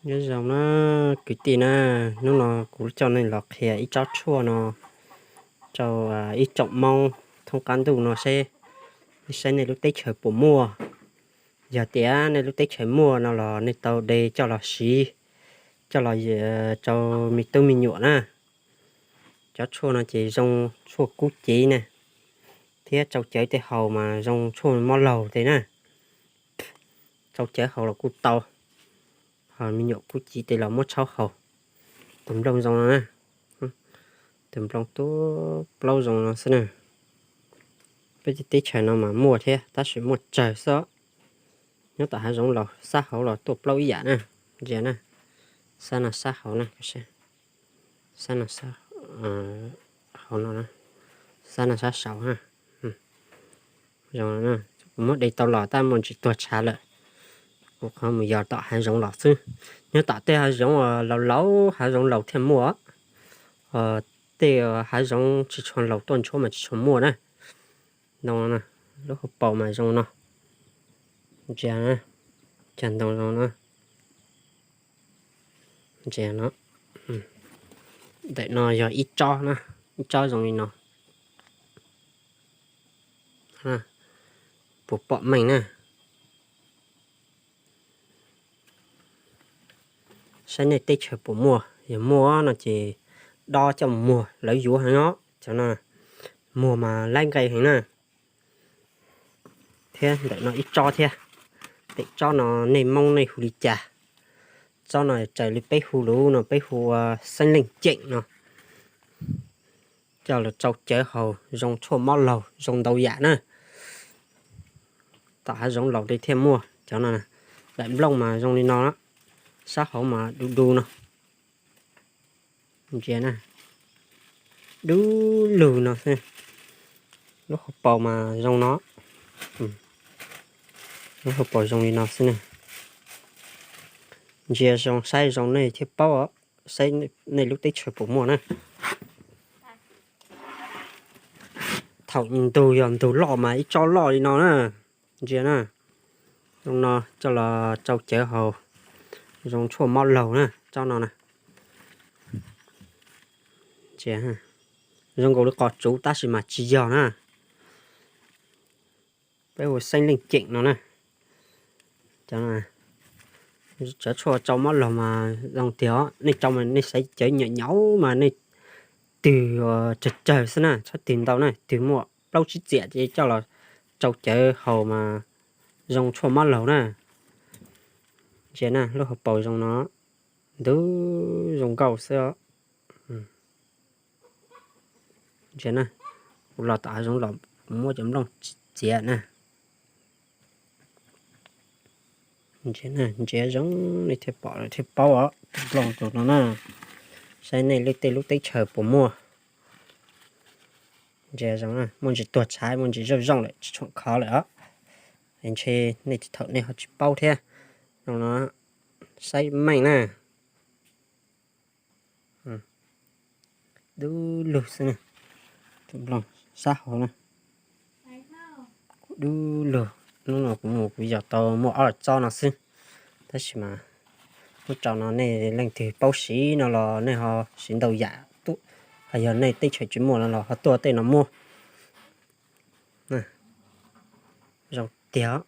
Nyob zoo na kwv tij na, hnub no kuv coj nej los qhia ib tsob tshuaj no rau ib tsoom Hmoob thoob qab ntuj no seb, saib nej lub teb chaws puas muaj. Yog tias nej lub teb chaws muaj no los nej tau de coj los siv, coj los rau me tub me nyuam na. Cov tshuaj no ces zoo tshuaj kub cev na, thiab tsau cawv tej haus mas zoo tshuaj mob laug tej na. Tsau cawv haus los kuj tau, ho me nyuam kub cev tej los muab tshaub haus. Tus nplooj zoo no na, tus nplooj tuaj plaub zoo no xwb na. Peb teb chaws no mas muaj thiab tab sis muaj tsawg xwb. Nyob tom hav zoov laus sab hauv los tuaj plaub ib yam na. Ntsia na, sab no sab hauv na, sab no sab hauv no, sab no sab saud na. Kuv muab de tau los tab muaj ntsis tuag tshav lawm, kuv qhov mus yos tom hav zoov los xwb. Nyob tom tej hav zoov laus laus, hav zoov laus thiaj muaj, tej hav zoov tsis tshua laus tuaj ntshuab mas tsis tshua muaj na. Ntoo no, lub hauv paus mas zoo no. Ntsia, cov ntoo zoo no. Ntsia no, ntawm no yog ib tsob na, ib tsob zoo li no. Puas pom meej na? Saib nej teb chaws puas muaj, yog muaj no ces dob coj mus muag, lawv yuav heev os. Cov no muag mas laib nqe heev na. Thiab ntawm no ib tsob thiab, ntawm tsob no nej Hmoob nej hu li cas? Tsob no raws li peb hu lus no peb hu ua xeeb leej ceem no. Coj los tsau cawv haus zoo tshuaj mob laug zoo ntau yam na. Tom hav zoov laus li thiaj muaj cov no. Daim nplooj mas zoo li no, sab hauv mas du du no. Ntsia na, du lug no xwb. Lub hauv paus mas zoo no, lub hauv paus zoo li no xwb na. Ntsia zoo saib zoo nej thiaj paub, saib nej lub teb chaws puas muaj na. Thaum ntug yog ntug loj mas ib tsob loj li no na. Ntsia na, zoo no coj los tsau cawv haus zoo tshuaj mob laug na, tsob no na. Zoo nkaus li qos tsuv tab sis mas tsis yog na. Peb hu xeeb leej ceem no na. Cov tshuaj tsau mob laug mas zoo tiag os, nej tsau mas nej xaiv cawv nyuam nyuam mas nej twg tsawg tsawg xwb na, txhob twg ntau na, twg muaj plaub tsib txiam ces coj los tsau cawv haus mas zoo tshuaj mob laug na. Ntsia na, lub hauv paus zoo no, ntub zoo nkauj xwb os. Ntsia na, kuv los tom hav zoov los kuv muab cov nplooj txiav na. Ntsia zoo nej thiaj pom thiaj paub os, tus nplooj tus no na. Saib nej lub tej lub teb chaws puas muaj. Ntsia zoo, muaj ntsis tuag tshav muaj ntsis zooj zooj lawm tsis tshua khov lawm os. Ntshe nej thaum nej ho tsis paub thiab. Zoo no, saib meej na. Du lug xwb na. Tus nplooj sab hauv na, kuj du lug. Hnub no kuv mus kuv yog tau muaj ob tsob no xwb, tab sis mas muab tso no nej leej twg paub siv no los nej ho siv ntau yam, ho yog nej teb chaws tsis muaj no los ho tuaj tej no muaj. Zoo tiag.